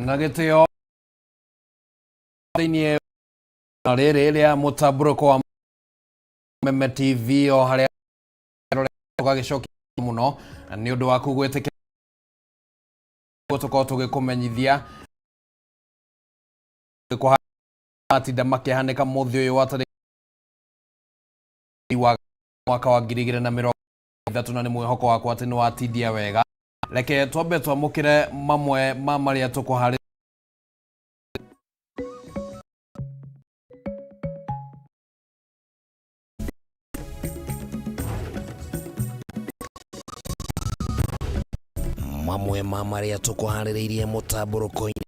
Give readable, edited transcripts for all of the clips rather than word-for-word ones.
Na gĩtĩo thĩinĩ na rĩrĩ rĩa mũtambũrũko wa Meme TV o harĩa tũgagĩcokia mũno nĩ ũndũ waku gwĩtĩkĩra tũkorwo tũgĩkũmenyithia matinda makĩhanĩka mũthĩ ũyũ wa tarĩki wa mwaka wa 2030, na nĩ mwĩhoko wakwa atĩ nĩ watindia wega. Reke twambe twamũkĩre mamwe ma marĩa tũkũharĩ. Mamwe ma marĩa tũkũharĩrĩirie mũtambũrũko-inĩ.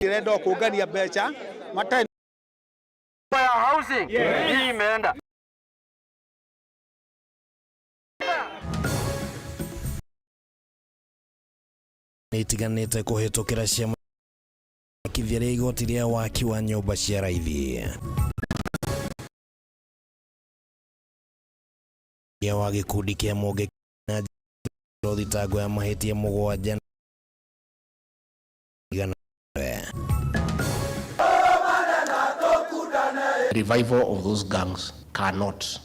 Irenda kũngania mbeca matarĩ ya housing hii imeenda. Nĩ itiganĩte kũhĩtũkĩra ciama kithia rĩa igoti rĩa waki wa nyũmba cia raithi wa gĩkundi kĩa Mũngĩ na thitango ya mahĩtia 7. Revival of those gangs cannot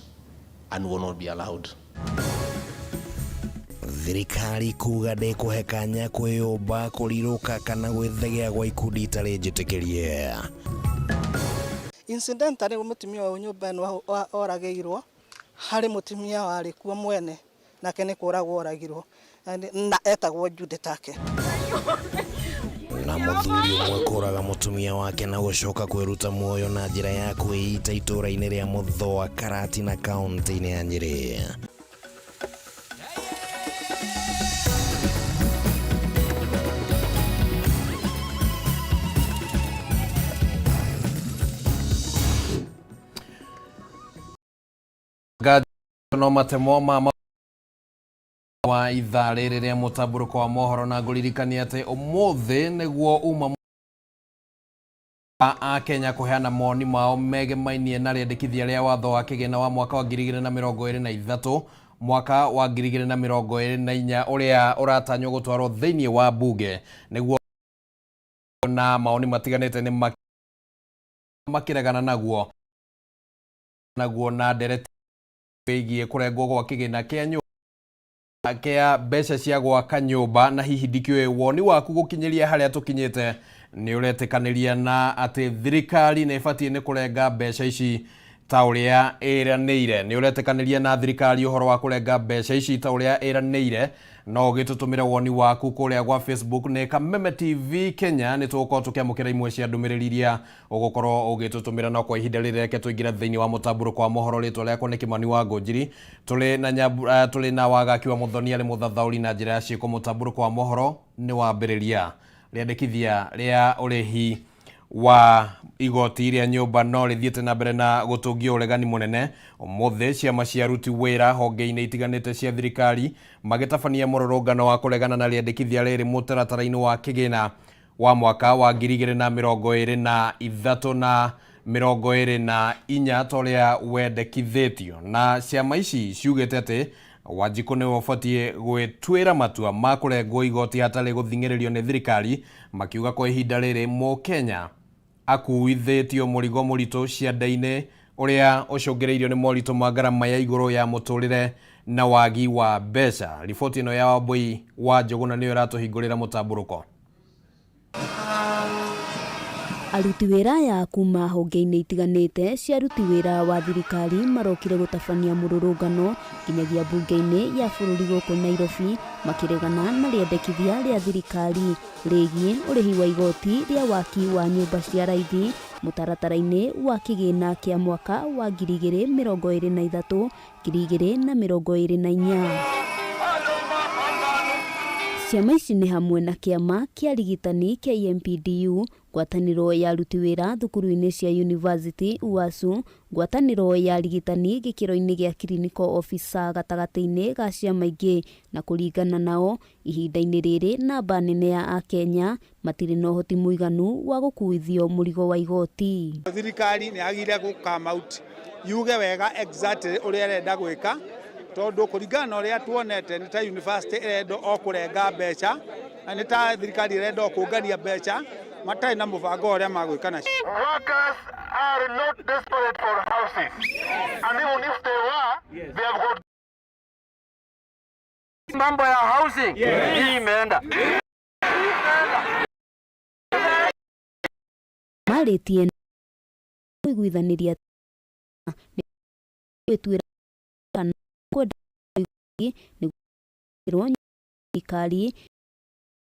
and will not be allowed. Thirikari kuga ndĩkũhe kanya kwĩyũmba, kũrirũka kana gwĩthegea gwa ikundi itarĩ njĩtĩkĩrie. Incidentally, mũtumia wa nyũmba ĩno oragĩirwo harĩ mũtumia warĩ kuo mwene, nake nĩ kũragwo oragirwo na etagwo Judith Take. Na mũthuri ũmwe kũraga mũtumia wake na gũcoka kwĩruta muoyo na njĩra ya kwĩita itũũra-inĩ rĩa Mũthũa, Karatina, kaunti-inĩ ya Nyĩrĩ. No matemo ma wa ithaa rĩrĩ rĩa mũtambũrũko wa mohoro, na ngũririkania atĩ ũmũthĩ nĩguo uma a Kenya kũheana mawoni mao megemainie na rĩendekithia rĩa watho wa kĩgĩna wa mwaka wa 2023 mwaka wa 2024, ũrĩa ũratanywo gũtwarwo thĩinĩ wa bunge, nĩguo na maoni matiganĩte nĩ makĩregana naguo na ndereti wĩgiĩ kũrengwo gwa kĩgĩna kĩa nyũmba kĩa mbeca cia gwaka nyũmba. Na hihi ndikĩũĩ woni waku gũkinyĩria harĩa tũkinyĩte, nĩ ũretĩkanĩria na atĩ thirikari nĩ ĩbatiĩ nĩ kũrenga mbeca ici ta ũrĩa ĩranĩire? Nĩ ũretĩkanĩria na thirikari ũhoro wa kũrenga mbeca ici ta ũrĩa ĩranĩire? No ũgĩtũtũmĩre woni waku kũrĩa gwa Facebook nĩ Kameme TV Kenya. Nĩ tũgũkorwo tũkĩamũkĩra imwe cia ndũmĩrĩri iria ũgũkorwo ũgĩtũtũmĩra. No kwa ihinda rĩrĩ, reke tũingĩre thĩinĩ wa mũtambũrũko wa mohoro. Rĩtwa rĩakwa nĩ Kĩmani wa Ngũnjiri. Tũrĩ na tũrĩ na Wagaki wa Mũthoni, arĩ mũthathaũri na njĩra ya ciĩko. Mũtambũrũko wa mohoro nĩ wambĩrĩria. Rĩandĩkithia rĩa ũrĩhi wa igoti rĩa nyũmba no rĩthiĩte na mbere na gũtũngio ũregani mũnene. Ũmũthĩ ciama cia aruti wĩra honge-inĩ itiganĩte cia thirikari magĩtabania mũrũrũngano wa kũregana na rĩandĩkithia rĩrĩ mũtaratara-inĩ wa kĩgĩna wa mwaka wa 2023 na 24 ta ũrĩa wendekithĩtio. Na ciama ici ciugĩte atĩ Wanjikũ nĩwe ũbatiĩ gwĩtuĩra matua ma kũrengwo igoti hatarĩ gũthing'ĩrĩrio nĩ thirikari, makiuga kwa ihinda rĩrĩ Mũkenya akuithĩtio mũrigo mũritũ ciande-inĩ ũrĩa ũcũngĩrĩirio nĩ moritũ ma ngarama ya igũrũ ya mũtũrĩre na wagi wa mbeca. Riboti ĩno ya Wambui wa Njũgũna nĩyo ĩratũhingũrĩra mũtambũrũko. Aruti wĩra aya kuma honge-inĩ itiganĩte cia aruti wĩra wa thirikari marokire gũtabania mũrũrũngano nginyagia mbunge-inĩ ya bũrũri gũkũ Nairobi, makĩregana na rĩendekithia rĩa thirikari rĩgiĩ ũrĩhi wa igoti rĩa waki wa nyũmba cia raithi mũtaratara-inĩ wa kĩgĩna kĩa mwaka wa 2023 2024. Ciama ici nĩ hamwe na kĩama kĩa arigitani KMPDU, ngwatanĩro ya aruti wĩra thukuru-inĩ cia university UASU, ngwatanĩro ya arigitani gĩkĩro-inĩ gĩa clinical officer, gatagatĩ-inĩ ga ciama ingĩ. Na kũringana nao, ihinda-inĩ rĩrĩ namba nene ya Akenya matirĩ na ũhoti mũiganu wa gũkuithio mũrigo wa igoti. Thirikari nĩ yagĩrĩire gũ come out yuge wega exactly ũrĩa ĩrenda gwĩka, tondũ kũringana na ũrĩa tuonete nĩ ta university ĩrenda o kũrenga mbeca. Na nĩ ta thirikari ĩrenda o kũngania mbeca matarĩ na mũbango ũrĩa magwĩka nacio. Workers are not desperate for houses. And even if they were, they have got mambo ya housing. Hii imeenda. Marĩtie kũiguithanĩria gwĩtuĩra kana kwenda nĩguo thirikari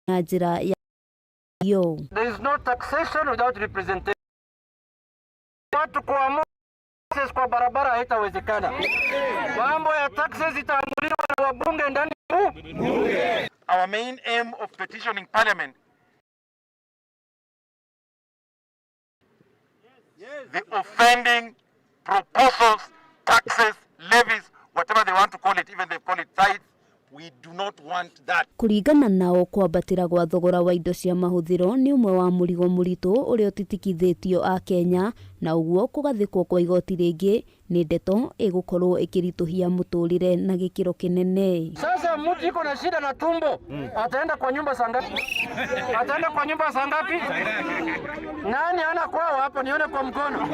na njĩra ya yo. There is no taxation without representation. Watu kuamua taxes kwa barabara haitawezekana. Mambo ya taxes itaamuliwa na wabunge ndani ya bunge. Our main aim of petitioning parliament, the offending proposals, taxes, levies, whatever they want to call it, even they call it tithes, we do not want that. Kũringana nao kwambatĩra gwa thogora wa indo cia mahũthĩro nĩ ũmwe wa mũrigo mũritũ ũrĩa ũtitikithĩtio Akenya na ũguo kũgathĩkwo kwa igoti rĩngĩ nĩ ndeto ĩgũkorwo ĩkĩritũhia mũtũrĩre na gĩkĩro kĩnene. Sasa mtu iko na shida na tumbo, ataenda kwa nyumba saa ngapi? Ataenda kwa nyumba saa ngapi? Nani ana kwao hapa? Nione kwa mkono.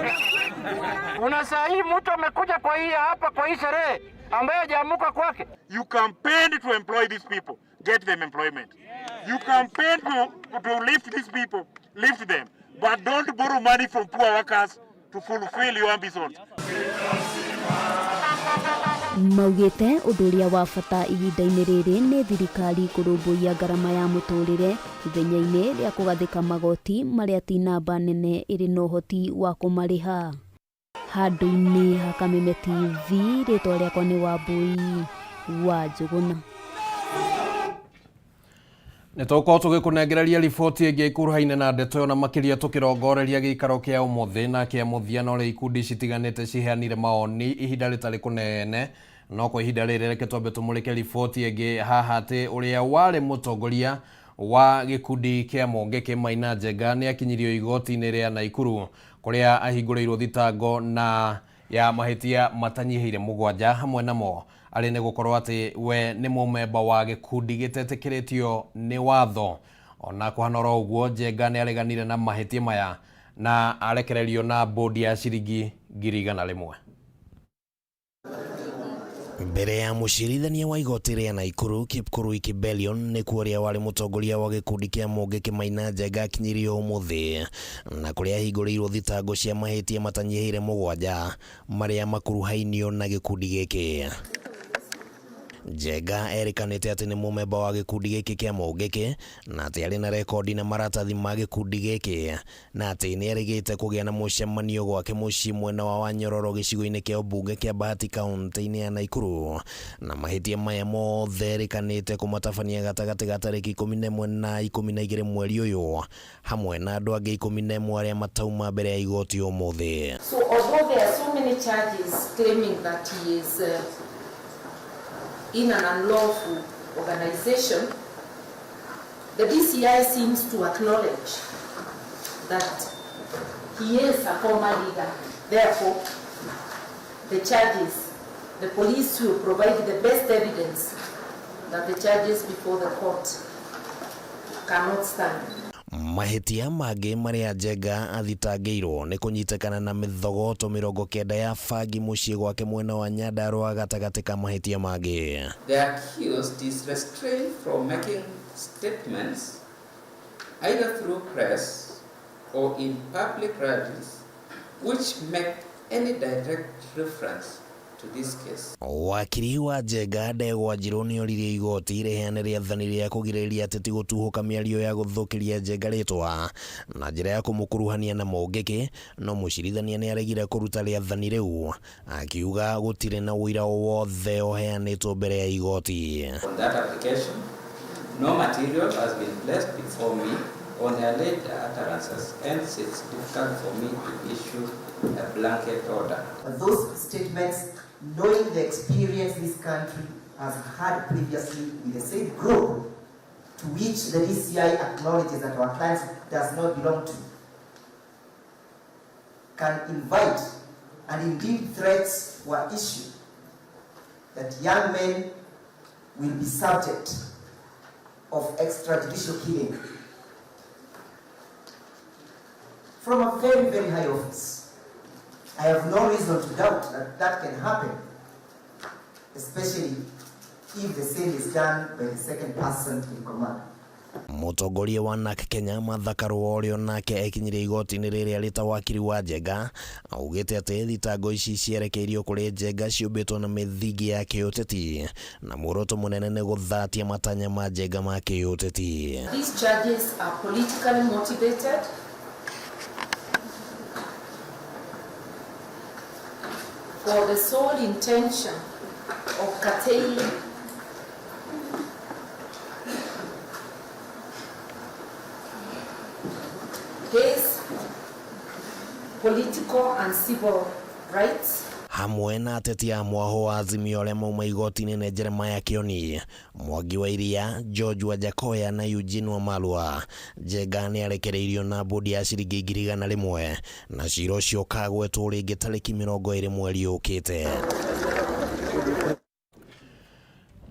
Una saa hii mtu amekuja kwa hii hapa kwa hii sherehe ambaye hajaamuka kwake. You campaigned to employ these people, get them employment. You campaigned to lift these people, lift them. But don't borrow money from poor workers to fulfill your ambitions. Maugĩte ũndũ ũrĩa wa bata ihinda-inĩ rĩrĩ nĩ thirikari kũrũmbũiya ngarama ya mũtũrĩre ithenya-inĩ rĩa kũgathĩka magoti marĩa ti namba nene ĩrĩ na ũhoti wa kũmarĩha. Handũ-inĩ ha Kameme TV, rĩtwa rĩakwa nĩ Wambui wa Njũgũna. Nĩ tũgũkorwo tũgĩkũnengereria riboti ĩngĩ ĩkuruhaine na ndeto ĩyo na makĩria tũkĩrongoreria gĩikaro kĩa ũmũthĩ na kĩa mũthia na ũrĩa ikundi citiganĩte ciheanire mawoni ihinda rĩtarĩ kũnene. No kwa ihinda rĩrĩ reke twambe tũmũrĩke riboti ĩngĩ haha atĩ ũrĩa warĩ mũtongoria wa gĩkundi kĩa Mũngĩkĩ Maina Njenga nĩ akinyirio igoti-inĩ rĩa Naikuru kũrĩa ahingũrĩirwo thitango na ya mahĩtia matanyihĩire 7 hamwe namo arĩ nĩ gũkorwo atĩ we nĩ mũmemba wa gĩkundi gĩtetĩkĩrĩtio nĩ watho. Ona kũhana oro ũguo Njenga nĩ areganire na mahĩtia maya na arekererio na bodi ya ciringi 100,000. Mbere ya mũcirithania wa igoti rĩa Naikuru Kipkurui Kibelion nĩkuo ũrĩa warĩ mũtongoria wa gĩkundi kĩa Mũngĩkĩ Maina Njenga akinyirio ũmũthĩ na kũrĩa ahingũrĩirwo thitango cia mahĩtia matanyihĩire 7 marĩa makuruhainio na gĩkundi gĩkĩ. Njenga erĩkanĩte atĩ nĩ mũmemba wa gĩkundi gĩkĩ kĩa Mũngĩkĩ na atĩ arĩ na rekondi na maratathi ma gĩkundi gĩkĩ na atĩ nĩ erĩgĩte kũgĩa na mũcemanio gwake mũciĩ mwena wa Wanyororo gĩcigo-inĩ kĩa ũmbunge kĩa Bahati kaunti-inĩ ya Naikuru na mahĩtia maya mothe erĩkanĩte kũmatabania gatagatĩ ga tarĩki 11 na 12 mweri ũyũ hamwe na andũ angĩ 11 arĩa matauma mbere ya igoti ũmũthĩ. So although there are so many charges claiming that he is in an unlawful organization, the DCI seems to acknowledge that he is a former leader. Therefore, the charges, the police will provide the best evidence that the charges before the court cannot stand. Mahĩtia mangĩ marĩa Njenga athitangĩirwo nĩ kũnyitĩkana na mĩthogoto 90 ya bangi mũciĩ gwake mwena wa Nyandarua gatagatĩ ka mahĩtia mangĩ. The accused is restrained from making statements either through press or in public rallies which make any direct reference to this case. Wakiri wa Njenga Ndegwa Njirũ nĩoririe igoti rĩheane rĩathani rĩa kũgirĩrĩria ateti gũtuhũka mĩario ya gũthũkĩria Njenga rĩtwa na njĩra ya kũmũkuruhania na Mũngĩkĩ, no mũcirithania nĩaregire kũruta rĩathani rĩu akiuga gũtirĩ na ũira o wothe ũheanĩtwo mbere ya igoti. On that application, no material has been placed before me on the alleged utterances, hence it's difficult for me to issue a blanket order. Those statements, knowing the experience this country has had previously with the same group to which the DCI acknowledges that our client does not belong to, can invite, and indeed threats were issued, that young men will be subject of extrajudicial killing from a very, very high office. I have no reason to doubt that that can happen, especially if the same is done by the second person in command. Mũtongoria wa NARC Kenya Martha Karua ũrĩa nake ekinyirie igoti-inĩ rĩrĩa arĩ ta wakiri wa Njenga augĩte atĩ thitango ici cierekeirio kũrĩ Njenga ciũmbĩtwo na mĩthingi ya kĩũteti na muoroto mũnene nĩ gũthatia matanya ma Njenga ma kĩũteti. These charges are politically motivated. For the sole intention of curtailing his political and civil rights. Hamwe na ateti a mwaho wa Azimio arĩa mauma igoti-inĩ nĩ Jeremiah Kioni, Mwangi wa Iria, George Wajackoyah na Eugene Wamalwa. Njenga nĩ arekereirio na bodi ya ciringi 100,000 na cira ũcio ũkagwetwo rĩngĩ tarĩki 20 mweri ũkĩte.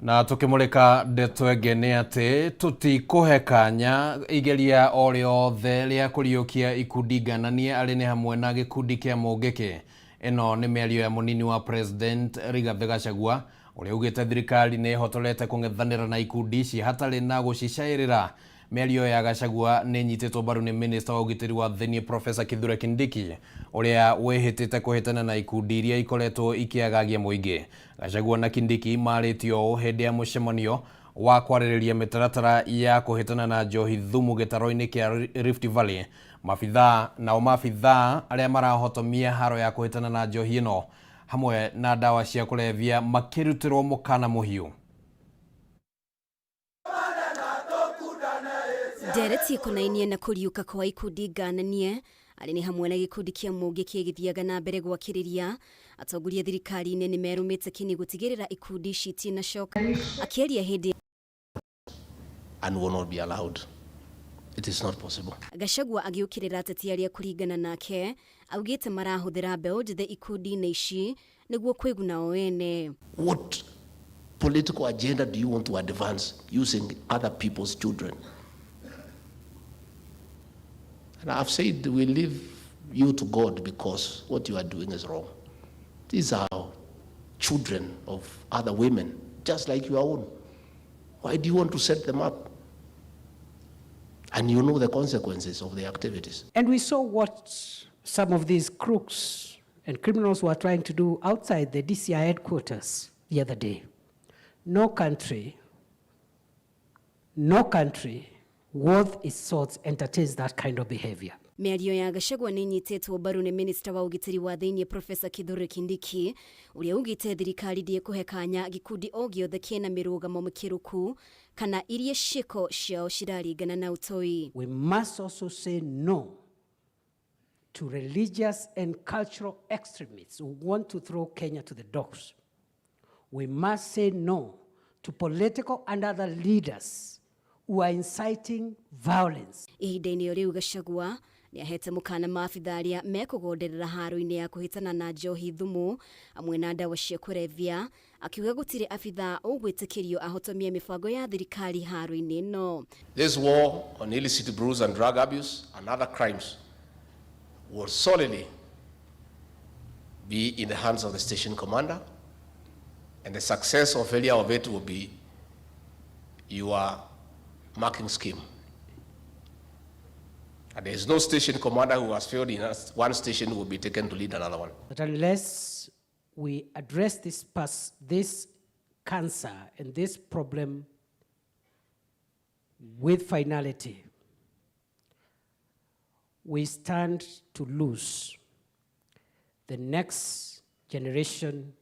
Na tukimurika ndeto ĩngĩ nĩ atĩ tũtikũhe kanya igeria o rĩothe rĩa kũriũkia ikundi ngananie arĩ nĩ hamwe na gĩkundi kĩa Mũngĩkĩ. Ĩno nĩ mĩario ya mũnini wa President Rigathĩ Gachagua ũrĩa ugĩte thirikari nĩ ĩhotorete kũng'ethanĩra na ikundi ici hatarĩ na gũcicaĩrĩra. Mĩario ya Gachagua nĩ ĩnyitĩtwo mbaru nĩ Minister wa ũgitĩri wa thĩinĩ Professor Kithure Kindiki ũrĩa wĩhĩtĩte kũhĩtana na ikundi iria ikoretwo ikĩagagia mũingĩ. Gachagua na Kindiki marĩtio ũũ hĩndĩ ya mũcemanio wa kwarĩrĩria mĩtaratara ya kũhĩtana na njohi thumu gĩtaro-inĩ kĩa Rift Valley. Mabithaa nao mabithaa arĩa marahotomia haro ya kũhĩtana na njohi ĩno hamwe na ndawa cia kũrebia makĩrutĩrwo mũkana mũhiũ. Ndereti ikonainie na kũriũka kwa ikundi ngananie arĩ nĩ hamwe na gĩkundi kĩa Mũngĩkĩ gĩthiaga na mbere gwakĩrĩria. Atongoria thirikari-inĩ nĩ merũmĩte kĩni gũtigĩrĩra ikundi ici itinacoka. Akĩaria hĩndĩ and will not be allowed. It is not possible. Gachagua agĩũkĩrĩra ateti arĩa kũringana nake augĩte marahũthĩra mbeũ njĩthĩ ikundi-inĩ ici nĩguo kwĩguna o ene. What political agenda do you want to advance using other people's children? And I've said we leave you to God because what you are doing is wrong. These are children of other women, just like your own. Why do you want to set them up? And you know the consequences of the activities. And we saw what some of these crooks and criminals were trying to do outside the DCI headquarters the other day. No country worth its salt entertains that kind of behavior. Mĩario ya Gachagua nĩ ĩnyitĩtwo mbaru nĩ Minister wa ũgitĩri wa thĩinĩ Professor Kithure Kindiki ũrĩa ugĩte thirikari ndĩkũhe kanya gĩkundi o gĩothe kĩna mĩrũgamo mĩkĩrũku kana iria ciĩko ciao ciraringana na ũtoi. We must also say no to religious and cultural extremists who want to throw Kenya to the dogs. We must say no to political and other leaders who are inciting violence. Ihinda-inĩ o rĩu Gachagua nĩahete mũkana maabitha arĩa mekũgonderera haro-inĩ ya kũhĩtana na njohi thumu hamwe na ndawa cia kũrebia akiuga gũtirĩ abitha ũgwĩtĩkĩrio ahotomie mĩbango ya thirikari haro-inĩ ĩno. This war on illicit brews and drug abuse and other crimes will solely be in the hands of the station commander, and the success or failure of it will be your marking scheme. And there is no station commander who has failed in one station who will be taken to lead another one. But unless we address this cancer and this problem with finality, we stand to lose the next generation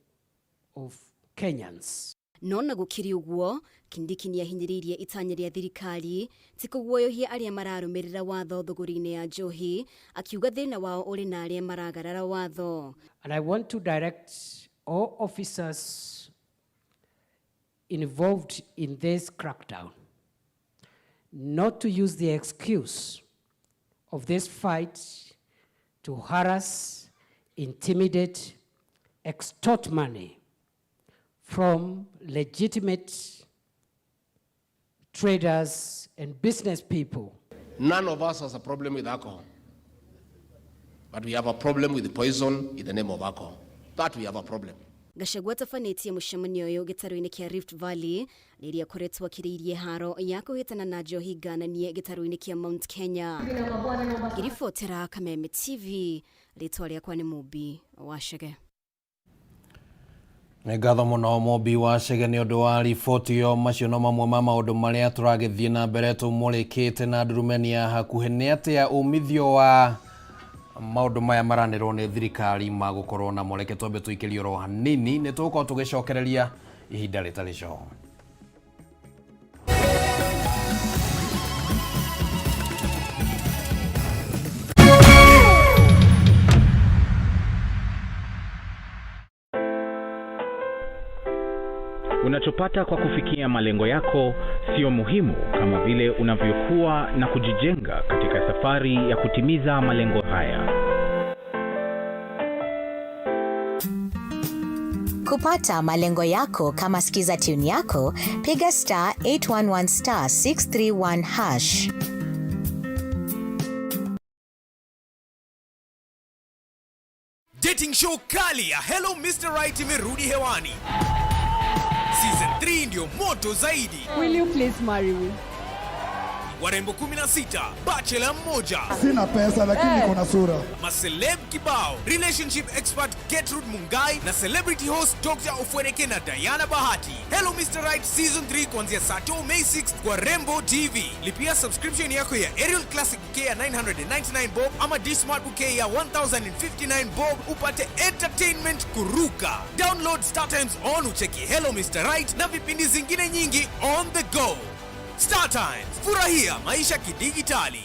of Kenyans. No na gũkĩrĩ ũguo Kindiki nĩahinyĩrĩirie itanya rĩa thirikari ti kũguoyohia arĩa mararũmĩrĩra watho thũgũri-inĩ ya njohi akiuga thĩna wao ũrĩ na arĩa maragarara watho. And I want to direct all officers involved in this crackdown not to use the excuse of this fight to harass, intimidate, extort money from legitimate traders, and business people. None of us has a problem with alcohol. But we have a problem with poison in the name of alcohol. That we have a problem. Gachagua atabanĩtie mũcemanio ũyũ gĩtarũ-inĩ kĩa Rift Valley rĩrĩa akoretwo akĩrĩirie haro ya kũhĩtana na njohi ngananie gĩtarũ-inĩ kĩa Mount Kenya. Ngĩribotera Kameme TV, rĩtwa rĩakwa nĩ Mũmbi wa Chege. Nĩ ngatho mũno Mũmbi wa Chege nĩ ũndũ wa riboti ĩyo. Macio no mamwe ma maũndũ marĩa tũragĩthiĩ na mbere tũmũrĩkĩte na ndurumeni ya hakuhĩ. Nĩ atĩa umithio wa maũndũ maya maranĩrwo nĩ thirikari magũkorwo namo? Reke twambe tũikĩrie oro hanini, nĩ tũgũkorwo tũgĩcokereria ihinda rĩtarĩ coho. Unachopata kwa kufikia malengo yako sio muhimu kama vile unavyokuwa na kujijenga katika safari ya kutimiza malengo haya. Kupata malengo yako kama skiza tune yako, piga star 811 star 631 hash. Dating show kali ya Hello Mr. Right imerudi hewani. Season 3 ndio moto zaidi. Will you please marry me? Warembo 16, bachelor mmoja. Sina pesa lakini niko na sura. Maceleb kibao, relationship expert Gertrude Mungai na celebrity host Dr. Ofweneke na Diana Bahati. Hello Mr. Right Season 3 kuanzia saa 2 May 6 kwa Rembo TV. Lipia subscription yako ya Aerial Classic Bouquet ya 999 bob ama D-Smart Bouquet ya 1059 bob upate entertainment kuruka. Download Star Times on ucheki Hello Mr. Right na vipindi zingine nyingi on the go. Star Times, furahia maisha kidijitali.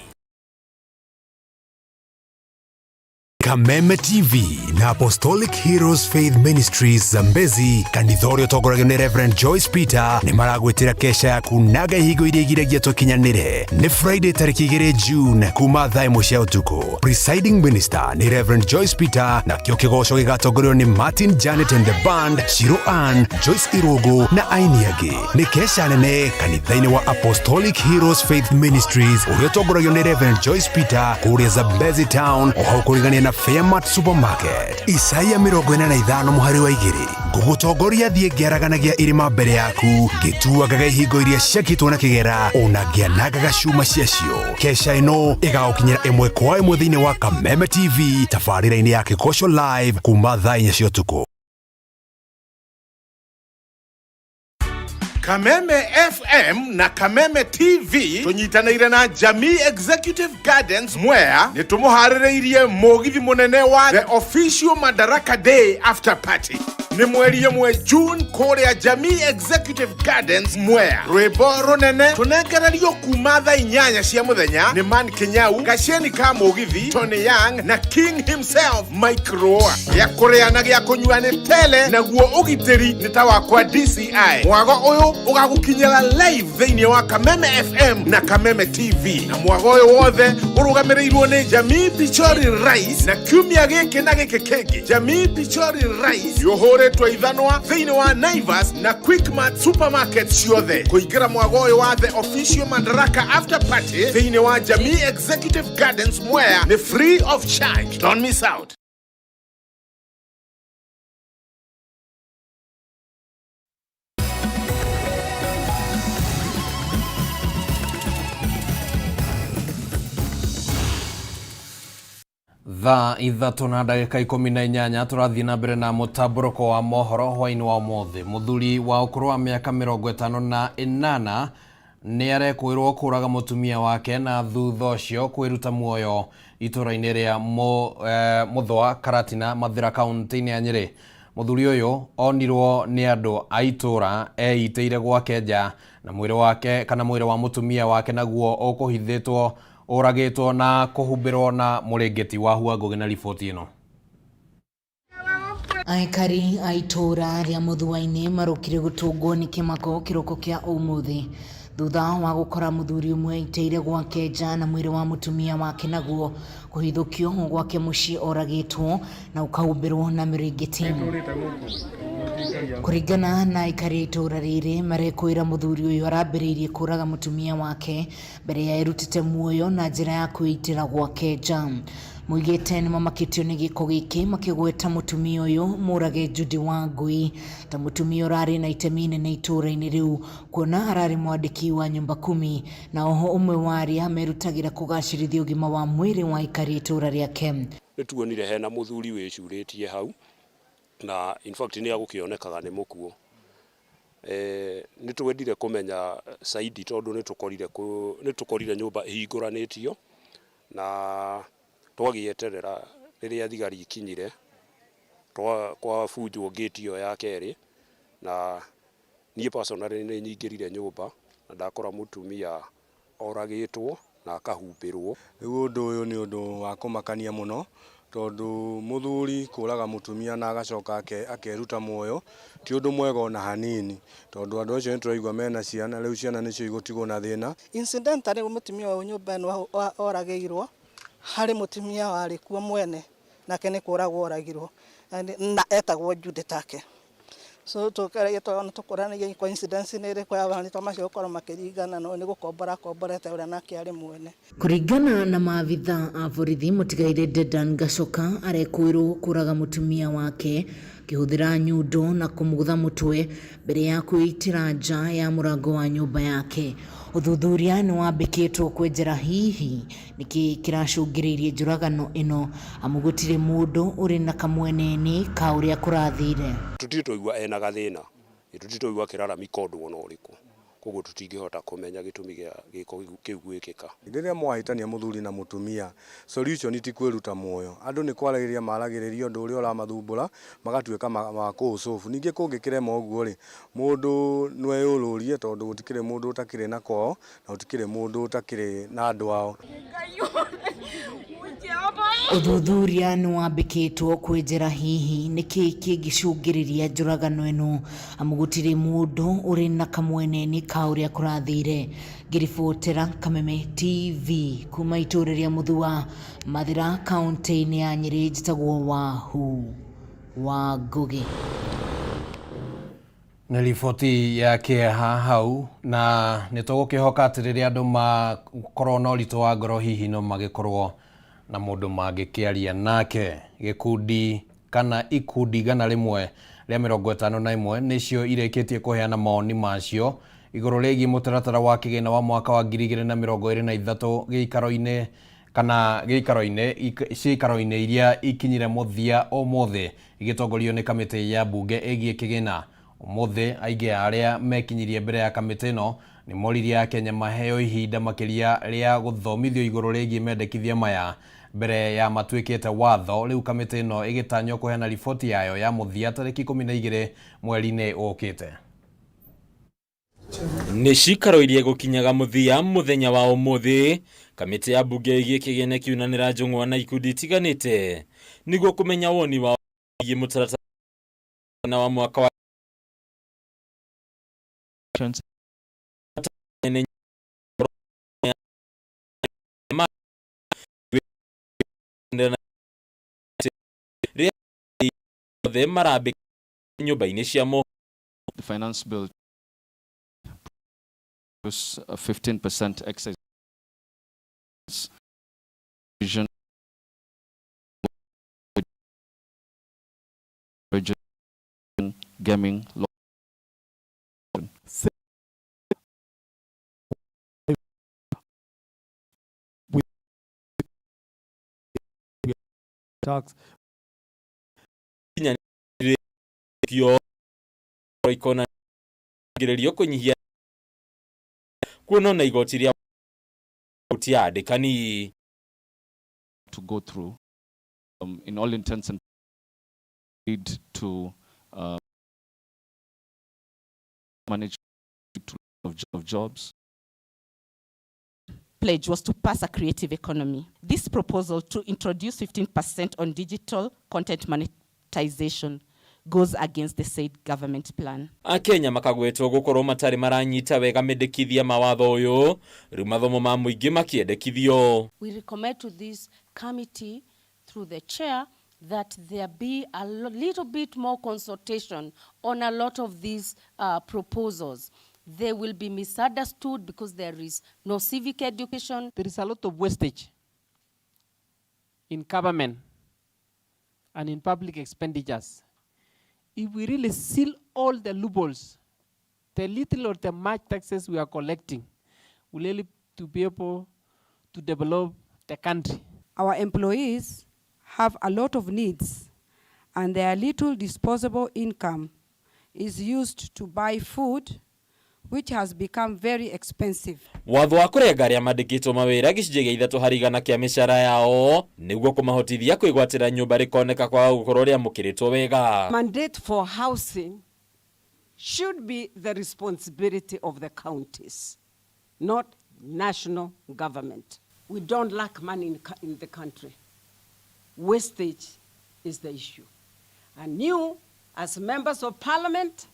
Kameme TV na Apostolic Heroes Faith Ministries Zambezi, kanitha ũrĩa ũtongoragio nĩ Reverend Joyce Peter, nĩ maragwĩtĩra kesha ya kunaga ihingo iria igiragia tũkinyanĩre. Nĩ Friday tarĩki 2 June kuma thaa 1 cia ũtukũ. Presiding Minister nĩ Reverend Joyce Peter, nakĩo kĩgoco gĩgatongorio nĩ Martin Janet and the Band, Shiro Ann, Joyce Irũngũ na aini angĩ. Nĩ kesha nene kanitha-inĩ wa Apostolic Heroes Faith Ministries ũrĩa ũtongoragio nĩ Reverend Joyce Peter kũrĩa Zambezi Town, o hau kũrigania na Fairmart Supermarket. Isaia 45 mũhari wa 2, ngũgũtongoria thiĩ ngĩaraganagia irĩma mbere yaku, ngĩtuangaga ihingo iria ciakĩtwo na kĩgera, ona ngĩanangaga cuma ciacio. Kesha ĩno ĩgagũkinyĩra ĩmwe kwa ĩmwe thĩinĩ wa Kameme TV tabarĩra-inĩ ya Kĩgoco Live kuma thaa 4 cia ũtukũ. Kameme FM na Kameme TV tunyitanĩire na Jamii Executive Gardens Mwea nĩ tũmũharĩrĩirie mũgithi mũnene wa The Official Madaraka Day After Party nĩ mweri 1 June kũrĩa Jamii Executive Gardens Mwea. Rwĩmbo rũnene tũnengererio kuma thaa 8 cia mũthenya nĩ Man Kinyau, Gaceni ka mũgithi, Tony Young na King himself Mike Roa. Gĩa kũrĩa na gĩa kũnyua nĩ tele, naguo ũgitĩri nĩ ta wakwa DCI. Mwago ũyũ ũgagũkinyĩra live thĩinĩ wa Kameme FM na Kameme TV, na mwago ũyũ wothe ũrũgamĩrĩirwo nĩ Jamii Pichori Rice, na kiumia gĩkĩ na gĩkĩ kĩngĩ Jamii Pichori Rice yũhũrĩtwo ithanwa thĩinĩ wa Naivas na Quickmart supermarket ciothe. Kũingĩra mwago ũyũ wa The Official Madaraka After Party thĩinĩ wa Jamii Executive Gardens Mwea nĩ free of charge. Don't miss out. Thaa 3 na ndagĩka 18 tũrathiĩ na mbere na mũtambũrũko wa mohoro hwaĩ-inĩ wa ũmũthĩ. Mũthuri wa ũkũrũ wa mĩaka 58 nĩ arekũĩrwo kũraga mũtumia wake na thutha ũcio kwĩruta muoyo itũra-inĩ rĩa Mũthũa Karatina, Mathĩra, kaũntĩ-inĩ ya Nyĩrĩ. Mũthuri ũyũ onirwo nĩ andũ a itũra eitĩire gwake nja na mwĩrĩ wake kana mwĩrĩ wa mũtumia wake naguo ũkũhithĩtwo ũragĩtwo na kũhumbĩrwo na mũrĩngĩti wa Hua Ngũgĩ na riboti ĩno. Aikari a itũra rĩa Mũthũa-inĩ marũkire gũtũngwo nĩ kĩmako kĩroko kĩa ũmũthĩ thutha wa gũkora mũthuri ũmwe aitĩire gwake nja na mwĩrĩ wa mũtumia wake naguo kũhithũkio gwake mũciĩ oragĩtwo na ũkahumbĩrwo na mĩrĩngĩti. Kũringana na aikari a itũũra rĩrĩ, marekwĩra mũthuri ũyũ arambĩrĩirie kũraga mũtumia wake mbere ya erutĩte muoyo na njĩra ya kwĩitĩra gwake nja. Moigĩte nĩmamakĩtio nĩ gĩko gĩkĩ makĩgweta mũtumia ũyũ mũrage Judy Wangui ta mũtumia ũrarĩ na itemi inene itũũra-inĩ rĩu kuona ararĩ mwandĩki wa nyumba kumi na oho ũmwe wa arĩa merutagĩra kũgacĩrithia ũgima wa mwĩrĩ wa aikari a itũũra rĩake. Nĩtuonire hena mũthuri wĩcurĩtie hau na in fact nĩ agũkĩonekaga nĩ mũkuũ. Nĩ twendire kũmenya saidi tondũ nĩ tũkorire nyũmba ĩhingũranĩtio na twagĩeterera rĩrĩa thigari ikinyire kwabunjwo ngĩti ĩyo ya kerĩ na niĩ personally nĩ nyingĩrire nyũmba na ndakora mũtumia oragĩtwo na akahumbĩrwo. Rĩu ũndũ ũyũ nĩ ũndũ wa kũmakania mũno tondũ mũthuri kũraga mũtumia na agacoka akeruta muoyo ti ũndũ mwega ona hanini tondũ andũ acio nĩ tũraigua mena ciana, rĩu ciana nĩcio igũtigwo na thĩna. Incidentally mũtumia ũyũ nyũmba ĩno oragĩirwo harĩ mũtumia warĩ kuo mwene nake nĩ kũragwo oragirwo na etagwo Judy take. So tũkaragia twana tũkũranagia coincidence nĩ ĩrĩkũ ya marĩtwa macio gũkorwo makĩringana no nĩ gũkombora akomborete ũrĩa nake arĩ mwene. Kũringana na maabitha a borithi, mũtigairĩ Dedan Gachoka arekũĩrwo kũraga mũtumia wake akĩhũthĩra nyundo na kũmũgũtha mũtwe mbere ya kwĩitĩra nja ya mũrango wa nyũmba yake. Ũthuthuria nĩ wambĩkĩtwo kwenjera hihi nĩkĩ kĩracũngĩrĩirie njũragano ĩno amu gũtirĩ mũndũ ũrĩ na kamweneni ka ũrĩa kũrathire. Tũtirĩ twaigua ena gathĩna, tũtirĩ twaigua akĩraramika ũndũ ona ũrĩkũ, koguo tũtingĩhota kũmenya gĩtũmi gĩa gĩko kĩu gwĩkĩka. Rĩrĩa mwahĩtania mũthuri na mũtumia, solution ti kwĩruta muoyo. Andũ nĩ kwaragĩrĩria maragĩrĩria ũndũ ũrĩa ũramathumbũra, magatuĩka ma kũũsolve. Ningĩ kũngĩkĩrema ũguo rĩ, mũndũ no eyũrũrie tondũ gũtikĩrĩ mũndũ ũtakĩrĩ na kwao na gũtikĩrĩ mũndũ ũtakĩrĩ na andũ ao. Ũthuthuria nĩ wambĩkĩtwo kwenjera hihi nĩkĩ kĩngĩcũngĩrĩria njũragano ĩno amu gũtirĩ mũndũ ũrĩ na kamweneni ka ũrĩa kũrathire. Ngĩribotera Kameme TV kuma itũũra rĩa Mũthua, Mathĩra, kaũntĩ-inĩ ya Nyĩrĩ, njĩtagwo Wahu wa Ngũgĩ. Nĩ riboti ya kĩeha hau na nĩ tũgũkĩhoka atĩ rĩrĩa andũ makorwo na ũritũ wa ngoro hihi no magĩkorwo na mũndũ mangĩkĩaria nake. Gĩkundi kana ikundi 151 nĩcio irĩkĩtie kũheana mawoni macio igũrũ rĩgiĩ mũtaratara wa kĩgĩna wa mwaka wa 2023 gĩikaro-inĩ kana gĩikaro-inĩ ciikaro-inĩ iria ikinyire mũthia ũmũthĩ igĩtongorio nĩ kamĩtĩ ya mbunge ĩgiĩ kĩgĩna. Ũmũthĩ aingĩ a arĩa mekinyirie mbere ya kamĩtĩ ĩno nĩ moririe Akenya maheo ihinda makĩria rĩa gũthomithio igũrũ rĩgiĩ mendekithia maya mbere ya matuĩkĩte watho. Rĩu kamĩtĩ ĩno ĩgĩtanywo kũheana riboti yayo ya mũthia tarĩki 12 mweri-inĩ ũkĩte. Nĩ cikaro iria gũkinyaga mũthia mũthenya wa ũmũthĩ, kamĩtĩ ya mbunge ĩgiĩ kĩgĩna ĩkiunanĩra njũng'wa na ikundi itiganĩte nĩguo kũmenya woni wao wĩgiĩ mũtaratara wa mwaka wa othe marambĩka nyũmba-inĩ cia mohoro. The finance bill was a 15% excise region gaming law. Tax. Ikona gererio kũnyihia kuona na igoti rĩa tia andĩkani to go through in all intents and lead to manage of jobs. Pledge was to pass a creative economy. This proposal to introduce 15% on digital content monetization goes against the said government plan. Akenya makagwetwo gukorwo matari maranyita wega mendekithia ma watho uyu riu mathomo ma muingi makiendekithio. We recommend to this committee through the chair that there be a little bit more consultation on a lot of these proposals. They will be misunderstood because there is no civic education. There is a lot of wastage in government and in public expenditures. If we really seal all the loopholes, the little or the much taxes we are collecting will help to be able to develop the country. Our employees have a lot of needs, and their little disposable income is used to buy food, which has become very expensive. Watho wa kũrenga arĩa mandĩkĩtwo mawĩra gĩcunjĩ gĩa 3% kĩa mĩcara yao nĩguo kũmahotithia kwĩgwatĩra nyũmba rĩkoneka kwaga gũkorwo rĩamũkĩrĩtwo wega. Mandate for housing should be the responsibility of the counties, not national government. We don't lack money in the country. Wastage is the issue. And you, as members of parliament,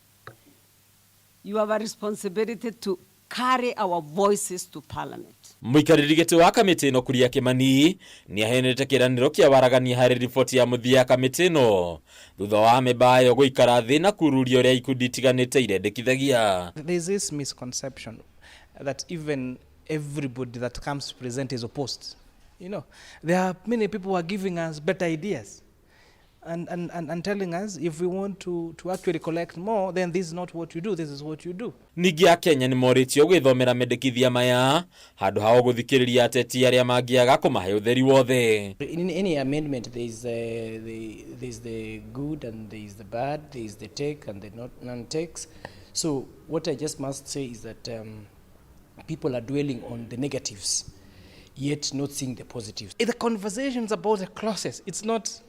you have a responsibility to carry our voices to parliament. Mũikarĩri gĩtĩ wa kamĩtĩ ĩno Kuria Kĩmani nĩaheanĩte kĩĩranĩro kĩa waragania harĩ riboti ya mũthia ya kamĩtĩ ĩno thutha wa amemba ayo gũikara thĩ na kururia ũrĩa ikundi itiganĩte irendekithagia. There's this misconception that even everybody that comes to present is opposed. There are many people who are giving us better ideas and telling us if we want to actually collect more, then this is not what you do, this is what you do. Ningĩ Akenya nĩ morĩtio gwĩthomera mendekithia maya handũ hao gũthikĩrĩria ateti arĩa mangĩaga kũmahe ũtheri wothe. In any amendment, there's the good and there is the bad, there is the take and the non-takes. So what I just must say is that people are dwelling on the negatives, yet not seeing the positives. The conversations about the clauses, it's not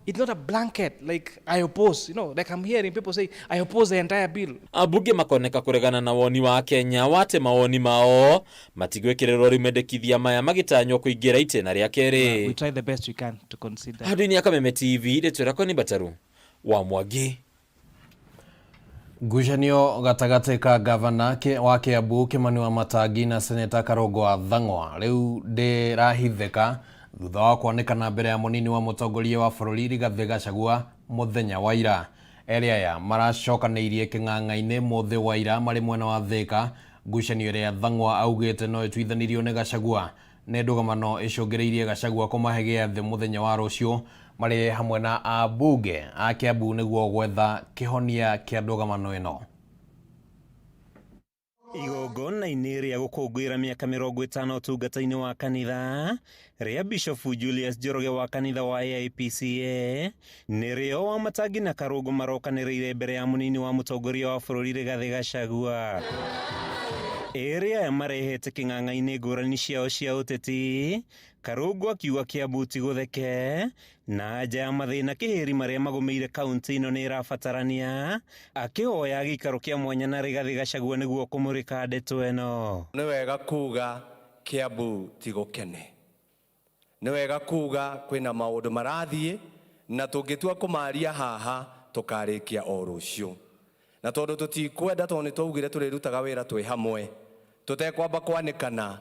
a blanket like I oppose, like I'm hearing people say, I oppose the entire bill. Ambunge makoneka kũregana na woni wa Kenya wate mawoni mao matigwĩkĩrĩrwo rĩu mendekithia maya magĩtanywo kũingĩra itĩna rĩa kerĩ. We try the best we can to consider. Handũ-inĩ ya Kameme TV, rĩtwa rĩakwa nĩ Mbataru wa Mwangi. Ngucanio gatagatĩ ka gavana wa Kiambu Kimani Wamatangi na seneta Karungo wa Thang'wa rĩu ndĩrahithĩka thutha wa kwanĩkana mbere ya mũnini wa mũtongoria wa bũrũri Rigathĩ Gachagua mũthenya wa ira. Erĩ aya maracokanĩirie kĩng'ang'a-inĩ mũthĩ wa ira marĩ mwena wa Thĩka. Ngucanio ĩrĩa Thang'wa augĩte no ĩtuithanirio nĩ Gachagua nĩ ndũgamano ĩcũngĩrĩirie Gachagua kũmahe gĩathĩ mũthenya wa rũciũ marĩ hamwe na ambunge a Kiambu nĩguo gwetha kĩhonia kĩa ndũgamano ĩno. Igongona-inĩ rĩa gũkũngũĩra mĩaka 50 ũtungata-inĩ wa kanitha rĩa Bishofu Julius Njoroge wa kanitha wa AIPCA nĩrĩo Wamatangi na Karungo marokanĩrĩire mbere ya mũnini wa mũtongoria wa bũrũri Rigathĩ Gachagua. Erĩ aya marehete kĩng'ang'a-inĩ ngũrani ciao cia ũteti, Karungo akiuga Kiambu ti gũtheke na nja ya mathĩna kĩhĩri marĩa magũmĩire kaunti ĩno nĩ ĩrabatarania, akĩhoya gĩikaro kĩa mwanya na Rigathĩ Gachagua nĩguo kũmũrĩka ndeto ĩno. Nĩ wega kuga Kiambu ti gũkene, nĩ wega kuga kwĩna maũndũ marathiĩ na tũngĩtua kũmaria haha tũkarĩkia o rũciũ, na tondũ tũtikwenda tondũ nĩ twaugire tũrĩrutaga wĩra twĩ hamwe tũtekwamba kwanĩkana,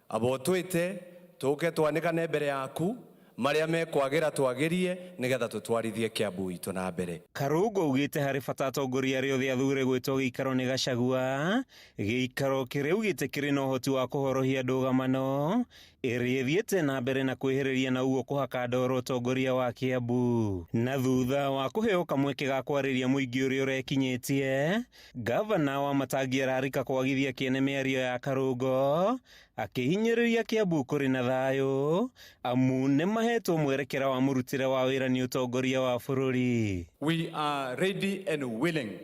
amba ũtwĩte tũke twanĩkane mbere yaku marĩa mekwagĩra twagĩrie nĩgetha tũtwarithie Kiambu itũ na mbere. Karungo augĩte harĩ bata atongoria arĩa othe athure gwĩtwo gĩikaro nĩ Gachagua, gĩikaro kĩrĩa augĩte kĩrĩ na ũhoti wa kũhorohia ndũgamano ĩrĩa ĩthiĩte na mbere na kwĩhĩrĩria na ũguo kũhaka ndoro ũtongoria wa Kiambu. Na thutha wa kũheo kamweke ga kwarĩria mũingĩ ũrĩa ũrekinyĩtie, gavana Wamatangi ararika kwagithia kĩene mĩario ya Karungo akĩhinyĩrĩria Kiambu kũrĩ na thayũ amu nĩmahetwo mwerekera wa mũrutĩre wa wĩra nĩ ũtongoria wa bũrũri. We are ready and willing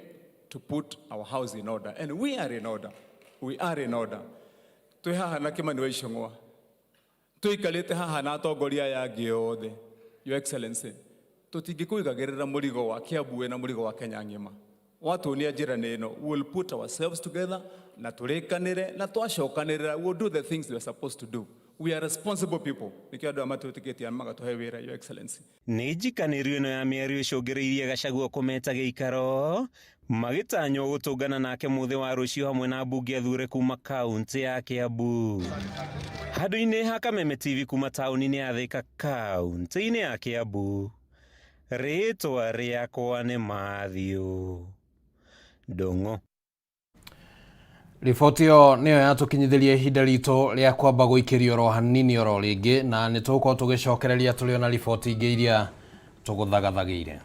to put our house in order, and we are in order. We are in order. Twĩ haha na Kimani wa Ichung'wa, tũikarĩte haha na atongoria aya angĩ othe. Your Excellency, tũtingĩkũigagĩrĩra mũrigo wa Kiambu na mũrigo wa Kenya ng'ima. Watuonia njĩra nĩ ĩno, we will put ourselves together na tũrĩkanĩre na twacokanĩrĩra, we will do the things we are supposed to do. We are responsible people. Nĩkĩo andũ aya matwĩtĩkĩtie magatũhe wĩra, Your Excellency. Nĩ njikanĩrio ĩno ya mĩario ĩcũngĩrĩirie Gachagua kũmeta gĩikaro magĩtanywo gũtũngana nake mũthĩ wa rũciũ hamwe na mbunge athure kuma kaunti ya Kiambu. Handũ-inĩ ha Kameme TV kuma taũni-inĩ ya Thika kaunti-inĩ ya Kiambu, Rĩtwa rĩakwa nĩ Matthew Ndung'u. Riboti ĩyo nĩyo yatũkinyithĩria ihinda ritũ rĩa kwamba gũikĩrio oro hanini oro rĩngĩ, na nĩ tũgũkorwo tũgĩcokereria tũrĩ ona riboti ingĩ iria tũgũthagathagĩire.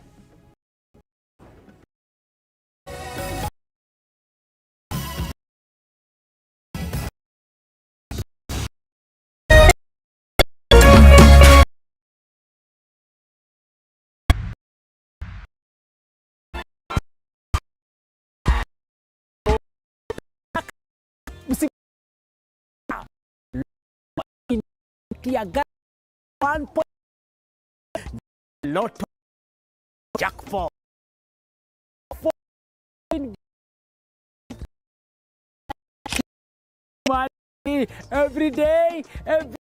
One point Lotto jackpot. Money every day, every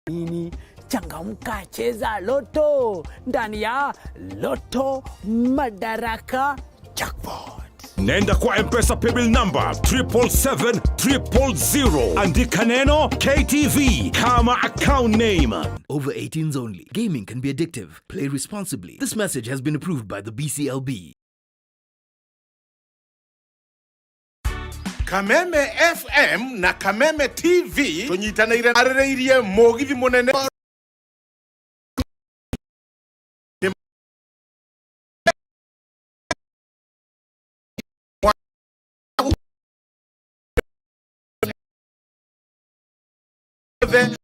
nini. Changamka, cheza Lotto ndani ya Lotto Madaraka Jackpot. Nenda kwa M-Pesa paybill number 777 000. Andika neno KTV kama account name. Over 18s only. Gaming can be addictive. Play responsibly. This message has been approved by the BCLB. Kameme FM na Kameme TV tunyitanĩire arĩrĩirie mũgithi mũnene. Na thĩinĩ.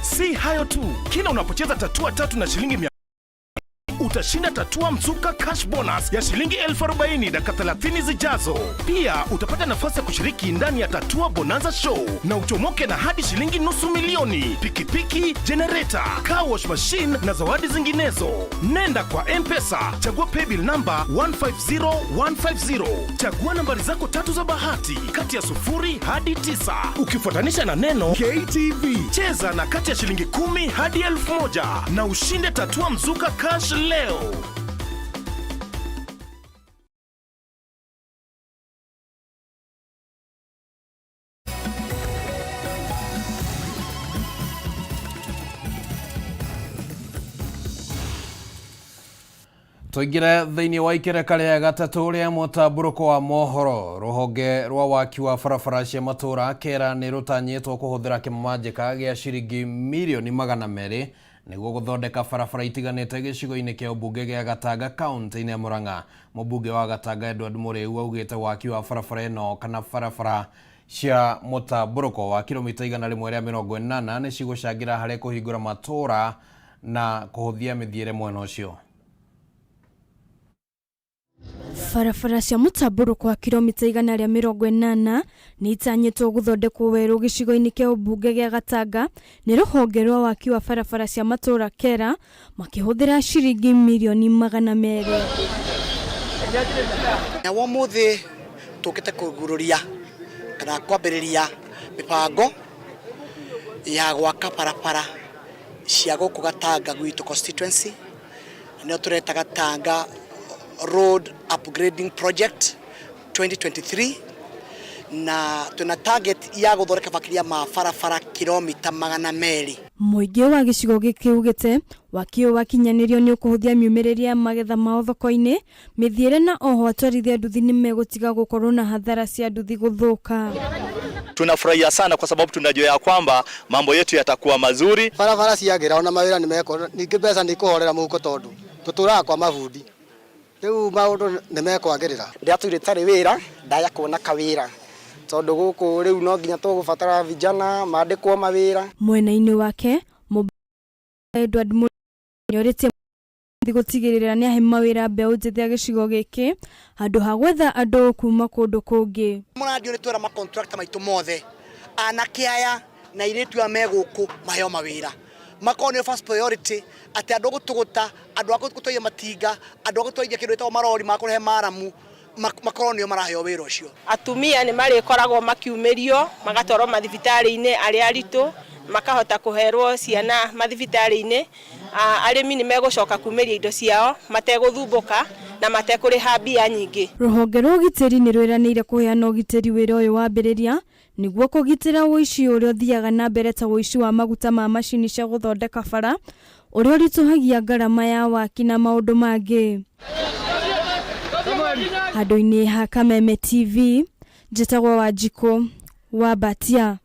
Si hayo tu, kila unapocheza tatua tatu na shilingi 100 utashinda tatua mzuka cash bonus ya shilingi 40,000 dakika 30 zijazo. Pia utapata nafasi ya kushiriki ndani ya tatua bonanza show na uchomoke na hadi shilingi 500,000, pikipiki, generator, car wash machine na zawadi zinginezo. Nenda kwa M-Pesa, chagua paybill number 150150, chagua nambari zako tatu za bahati kati ya 0 hadi 9, ukifuatanisha na neno KTV. Cheza na kati ya shilingi 10 hadi 1,000 na ushinde tatua mzuka cash leo. Tũingĩre thĩinĩ wa ikereka rĩa gatatũ rĩa mũtambũrũko wa mohoro. Rũhonge rwa waki wa barabara cia matũra kera nĩ rũtanyĩtwo kũhũthĩra kĩmamanjĩka gĩa ciringi mirioni 200 nĩguo gũthondeka barabara itiganĩte gĩcigo-inĩ kĩa ũmbunge gĩa Gatanga kaunti-inĩ ya Murang'a. Mũmbunge wa Gatanga Edward Mũrĩu augĩte waki wa barabara ĩno kana barabara cia mũtambũrũko wa kilomita 180 nĩ cigũcangĩra harĩ kũhingũra matũra na kũhũthia mĩthiĩre mwena ũcio. Barabara cia mũtambũrũko wa kilomita 180 nĩ itanyĩtwo gũthondekwo werũ gĩcigo-inĩ kĩa ũmbunge gĩa Gatanga nĩ rũhonge rwa waki wa barabara cia matũra kera makĩhũthĩra ciringi mirioni 200. Na wa mũthĩ tũkĩte kũguthũria kana kwambĩrĩria mĩbango ya gwaka barabara cia gũkũ Gatanga gwitũ constituency, nĩyo tũreta Gatanga Road Upgrading Project 2023, na twĩna target ya gũthondeka makĩria ma barabara kilomita 200. Mũingĩ wa gĩcigo gĩkĩ ugĩte waki ũyũ wakinyanĩrio nĩ ũkũhũthia miumĩrĩrie ya magetha mao thoko-inĩ, mĩthiĩre na oho atwarithia nduthi nĩ megũtiga gũkorwo na hathara cia nduthi gũthũka. Tunafurahia sana kwa sababu tunajua ya kwamba mambo yetu yatakuwa mazuri. Barabara ciagĩra ona mawĩra nĩ mekuona, ningĩ mbeca nĩ ikũhorera mũhuko tondũ tũtũraga kwa mabundi, rĩu maũndũ nĩ mekwagĩrĩra. Ndĩratũire itarĩ wĩra, ndaya kuona kawĩra tondũ gũkũ rĩu no nginya tũgũbatara vijana mandĩkwo mawĩra. Mwena-inĩ wake, mũmbunge Edward Mũrĩu nĩorĩtie gũtigĩrĩra nĩahe mawĩra mbeũ njĩthĩ a gĩcigo gĩkĩ handũ ha gwetha andũ kuma kũndũ kũngĩ. Mũrandio nĩ twera macontractor maitũ mothe anake aya na airĩtu aya me gũkũ maheo mawĩra, Makorwo nĩo first priority, atĩ andũ a gũtũgũta, andũ a gũtwaria matinga, andũ a gũtwarithia kĩndũ gĩtagwo marori ma kũrehe maramu, makorwo nĩo maraheo wĩra ũcio. Atumia nĩ marĩkoragwo makiumĩrio magatwarwo mathibitarĩ-inĩ arĩa aritũ, makahota kũherwo ciana mathibitarĩ-inĩ. Arĩmi nĩ megũcoka kumĩria indo ciao mategũthumbũka na matekũrĩha mbia nyingĩ. Rũhonge rwa ũgitĩri nĩ rwĩranĩire kũheana ũgitĩri wĩra ũyũ wambĩrĩria nĩguo kũgitĩra ũici ũrĩa ũthiaga na mbere ta ũici wa maguta ma macini cia gũthondeka bara ũrĩa ũritũhagia ngarama ya waki na maũndũ mangĩ. Handũ-inĩ ha Kameme TV, njĩtagwo Wanjikũ wa Mbatia.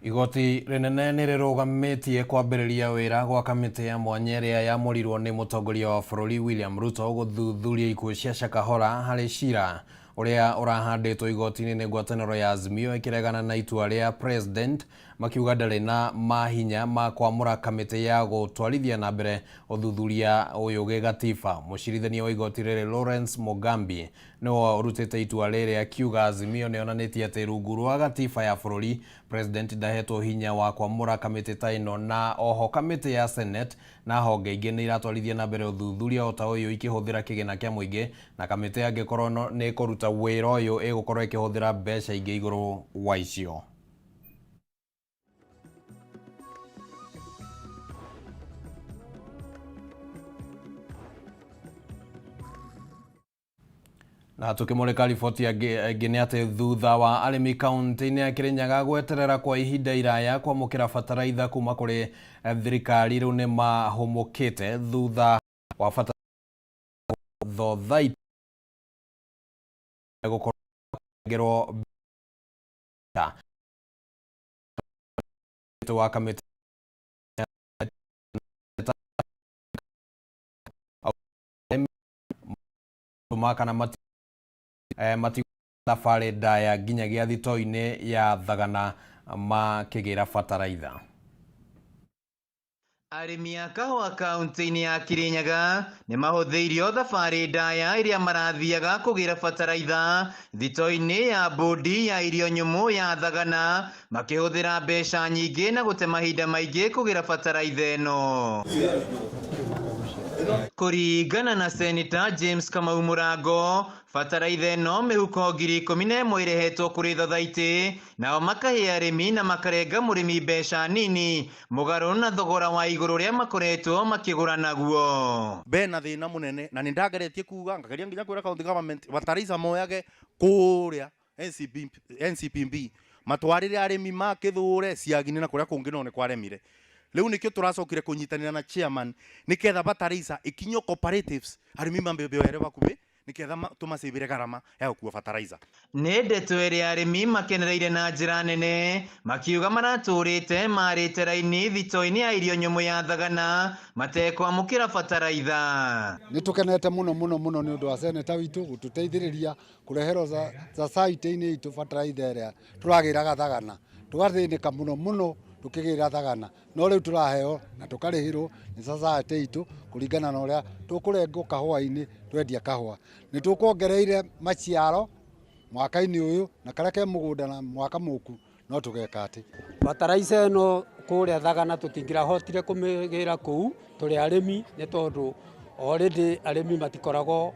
Igoti rĩnene nĩ rĩrũgamĩtie kwambĩrĩria wĩra gwa kamĩtĩ ya mwanya ĩrĩa yamũrirwo nĩ mũtongoria wa bũrũri William Ruto gũthuthuria ikuũ cia Shakahola harĩ cira ũrĩa ũrahandĩtwo igoti-inĩ nĩ ngwatanĩro ya Azimio ĩkĩregana na itua rĩa president, makiuga ndarĩ na mahinya ma kwamũra kamĩtĩ ya gũtwarithia na mbere ũthuthuria ũyũ gĩgatiba. Mũcirithania wa igoti rĩrĩ Lawrence Mugambi nĩwe ũrutĩte itua rĩrĩ, akiuga Azimio nĩyonanĩtie atĩ rungu rwa gatiba ya bũrũri president ndahetwo hinya wa kwamũra kamĩtĩ ta ĩno, na oho kamĩtĩ ya Senate na honge ingĩ nĩ iratwarithia na mbere ũthuthuria o ta ũyũ ikĩhũthĩra kĩgĩna kĩa mũingĩ, na kamĩtĩ angĩkorwo nĩ ĩkũruta wĩra ũyũ ĩgũkorwo ĩkĩhũthĩra mbeca ingĩ igũrũ wa icio. Na tukimurika riboti ĩngĩ nĩ atĩ thutha wa arĩmi kaunti-inĩ ya Kirinyaga gweterera kwa ihinda iraya kwamũkĩra bataraitha kuma kũrĩ thirikari, rĩu nĩ mahũmũkĩte thutha wa bataraitha gũkorwo wa kamĩtĩ kana mati thabarĩ ndaya nginyagia thitoo-inĩ ya Thagana makĩgĩra bataraitha. Arĩmi a kahũa kaunti-inĩ ya Kirinyaga nĩ mahũthĩirio thabarĩ ndaya ĩrĩa marathiaga kũgĩra bataraitha thitoo-inĩ ya bodi ya irio nyũmũ ya Thagana, makĩhũthĩra mbeca nyingĩ na gũte mahinda maingĩ kũgĩra bataraitha ĩno. Kũringana na Senator James Kamau Mũrango, bataraitha ĩno mĩhuko 11,000 ĩrehetwo kũrĩ thothaitĩ, nao makahe arĩmi na makarenga mũrĩmi mbeca nini mũgarũ na thogora wa igũrũ ũrĩa makoretwo makĩgũra naguo. Bena thĩna mũnene na nĩ ndageretie kuga ngageria nginya kwĩra county government bataraitha moyage kũrĩa NCPB matwarĩre arĩmi makĩthũre ciaginĩ na kũrĩa kũngĩ no nĩ kwaremire. Rĩu nĩkĩo tũracokire kũnyitanĩra na chairman nĩketha bataraitha ikinyo cooperatives arĩmi mambe oere bakuhĩ nĩketha tũmacĩbĩre garama ya gũkua bataraitha. Nĩ ndeto ĩrĩa arĩmi makenereire na njĩra nene, makiuga maratũrĩte marĩte raini thitoo-inĩ ya irio nyũmũ ya Thagana matekwamũkĩra bataraitha. Nĩ tũkenete mũno mũno mũno nĩ ũndũ wa seneta witũ gũtũteithĩrĩria kũreherwo society-inĩ itũ bataraitha ĩrĩa tũragĩraga Thagana. Tũgathĩnĩka mũno mũno tũkĩgĩra Thagana, no rĩu tũraheo na tũkarĩhĩrwo nĩ society itũ kũringana na ũrĩa tũkũrengwo kahũa-inĩ twendia kahũa. Nĩ tũkuongereire maciaro mwaka-inĩ ũyũ na karĩa ke mũgũnda na mwaka mũku no tũgeka atĩ. Bataraitha ĩno kũrĩa Thagana tũtingĩrahotire kũmĩgĩra kũu tũrĩ arĩmi nĩ tondũ already arĩmi matikoragwo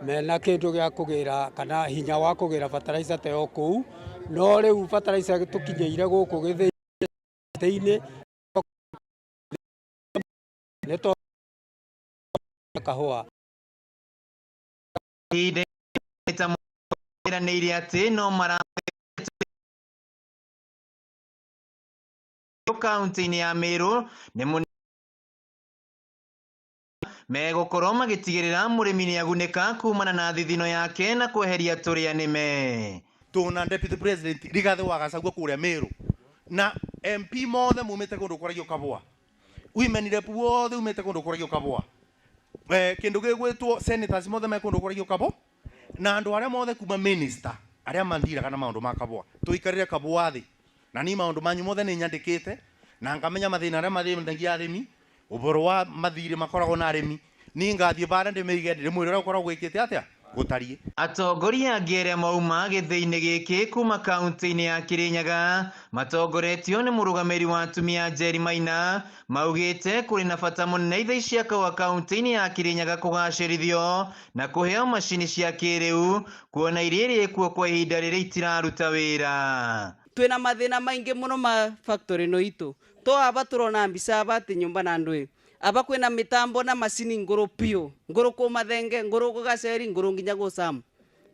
mena kĩndũ gĩa kũgĩra kana hinya wa kũgĩra bataraitha ta ĩyo kũu, no rĩu bataraitha tũkinyĩire gũkũ gĩthĩi-inĩ nĩ tondũ kahũa. Ihinda atĩ no mara kaunti-inĩ ya Meru nĩ megũkorwo magĩtigĩrĩra mũrĩmi nĩagunĩka kumana na thithino yake na kweheria tũrĩa nĩme. Tuna Deputy President Rigathi wa Gachagua kũrĩa Meru na MP mothe mumĩte kũndũ kũragio kabũa, women rep wothe umĩte kũndũ kũragio kabũa, kĩndũ gĩgwĩtwo senators mothe me kũndũ kũragio kabũa, na andũ arĩa mothe kuma minister arĩa mandiraga na maũndũ ma kabũa tũikarĩre kabũa thĩ, na ni maũndũ manyu mothe nĩ nyandĩkĩte na ngamenya mathĩna arĩa mathĩnagia arĩmi, ũhoro wa mathirĩ makoragwo na arĩmi, ni ngathiĩ bara ndĩmĩige ndĩmwĩre ũrĩa ũkoragwo wĩkĩte atĩa. Gũtariĩ. Atongoria angĩ arĩa mauma gĩthĩi-inĩ gĩkĩ kuma kaunti-inĩ ya Kirinyaga matongoretio nĩ mũrũgamĩrĩri wa atumia Njeri Maina maugĩte kũrĩ na bata mũnene ithĩi cia kahũa kaunti-inĩ ya Kirinyaga kũgacĩrithio na kũheo macini cia kĩrĩu kuona iria irĩ kuo kwa ihinda rĩrĩ itiraruta wĩra. Twina mathina maingi muno ma factory no itu to aba turona mbica aba ati nyumba na andu aba kwina mitambo na macini nguru piu nguru ku mathenge nguru ku gaceri nguru nginya gucamu